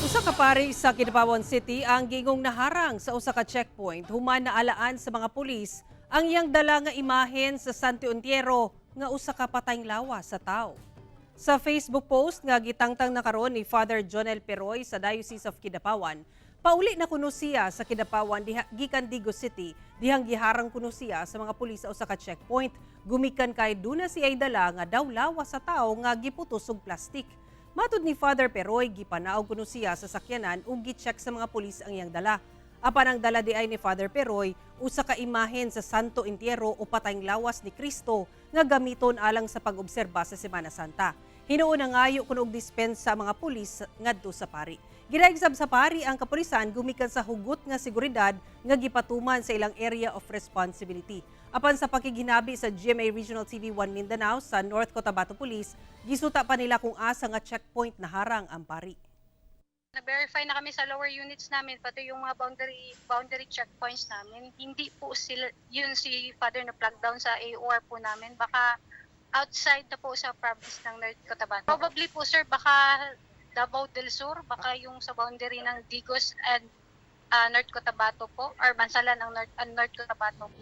Usa ka pari sa Kidapawan City ang giingong naharang sa usa ka checkpoint human naalaan sa mga pulis ang iyang dala nga imahen sa Santo Entierro nga usa ka patayng lawas sa tao. Sa Facebook post nga gitangtang na karon ni Father Jonel Peroy sa Diocese of Kidapawan, pauli na kuno siya sa Kidapawan diha, gikan Digos City, dihang giharang kuno siya sa mga pulis sa usa ka checkpoint gumikan kay duna siya dala nga daw lawas sa tao nga giputos og plastik. Matud ni Father Peroy, gipanaog kuno siya sa sakyanan ug gi-check sa mga pulis ang iyang dala. Apan ang dala diay ni Father Peroy, usa ka imahen sa Santo Entierro o patayng lawas ni Kristo nga gamiton alang sa pag-obserba sa Semana Santa. Hinuon nangayo kuno og dispensa ang mga pulis ngadto sa pari. Gidaig sab sa pari ang kapulisan gumikan sa hugot nga seguridad nga gipatuman sa ilang area of responsibility. Apan sa pakighinabi sa GMA Regional TV 1 Mindanao sa North Cotabato Police, gisuta pa nila kung asa nga checkpoint naharang ang pari. Na-verify na kami sa lower units namin, pati yung mga boundary checkpoints namin. Hindi po sila, yun si Father na flag down sa AOR po namin. Baka outside na po sa province ng North Cotabato. Probably po, sir, baka Davao del Sur, baka yung sa boundary ng Digos and North Cotabato po, or Bansalan ang North Cotabato.